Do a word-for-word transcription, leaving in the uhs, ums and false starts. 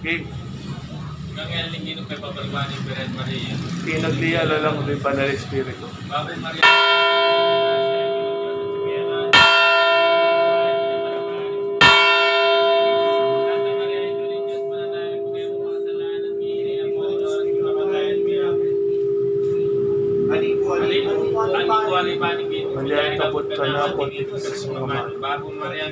Game. Ang L N G nung pepapalibani, Beren Maria. Tinaglia la lang rin Banal Espiritu. Babu Maria. Malian kaput ka na, pati ka sa mga mahal. Babu Maria.